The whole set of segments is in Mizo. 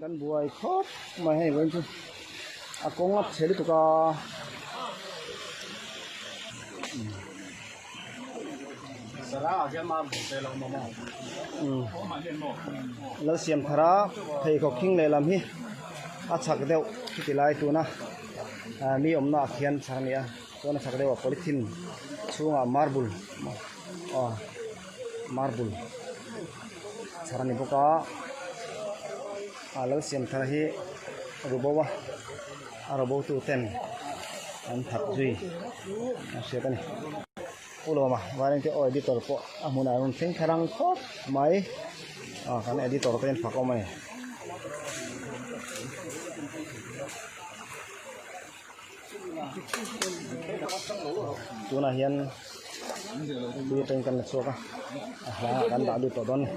Kan buai khawp mai hei vawiin chu a kawng a chhe lutuk a. Lalsiamthara pheikhawk khing lehlam hi a chhak deuh chuti lai tuna mi awmna ah khian chhak a ni a chuan a chhak deuh ah polythene chhungah marble aw marble chhar a ni bawk a a Lalsiamthara hi rubo a a rubo tu ten an that zui a hriat a ni. Pu Lawma Vairengte aw editor pawh a hmunah a rawn thleng thar ang khawp mai ah kan editor te an fak awm a ni. Tunah hian tui atangin kan la chhuak a a hlangah kan dah lut tawh dawn a ni.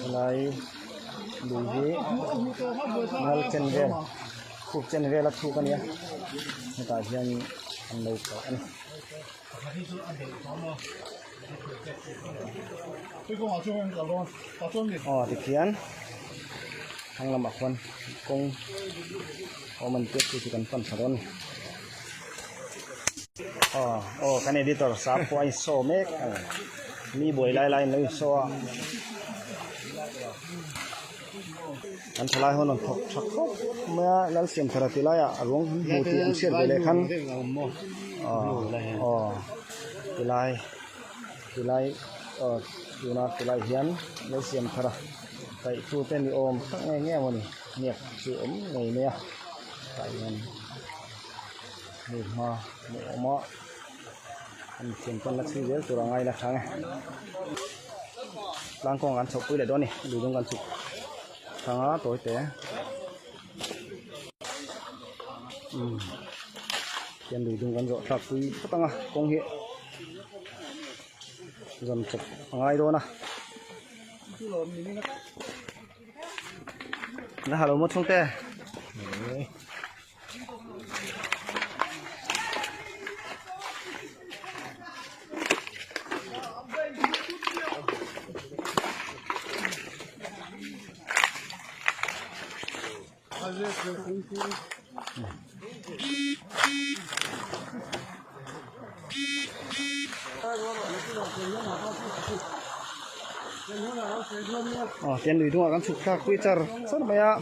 Helai lui hi ngal chen vel khup chen vel a chhuk a nia hetah hian an lo kal a ni. Aw tikhian thlang lamah khuan kawng awm an tia chu chu kan pan thla dawn a ni aw aw kan editor sap pawh a insaw mek a ni mi buai lai laiin a lo insaw a. An thalai ho rawn thawk tha khawp mai a Lalsiamthara ti laiah a ruang hmu tih an hriat ve leh khan aw tilai tilai aw tuna tilai hian Lalsiamthara kaih tu te ni awm tak nge nge mawni hniak chu awm ngei mai a tah hian hei hma ni awm a an thiam pawn la chhui zel tur a ngai la thang e. Tlang kawng kan chhoh pui leh dawn a ni lui dawng kan chhuk thang a tawi te umm tihian lui dung kan zawh thlak pui phawt ang a kawng hi zawm chawp a ngai dawn a la ha lo maw chhungte. Aw tian lui dungah kan chhuk thlak pui char char mai a.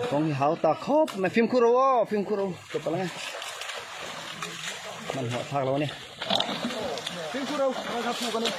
Kawng hi hau tak khawp mai fimkhur ro aw fimkhur ro ka palh ang e hmanhmawh thlak lo a ni fimkhur ro a ni.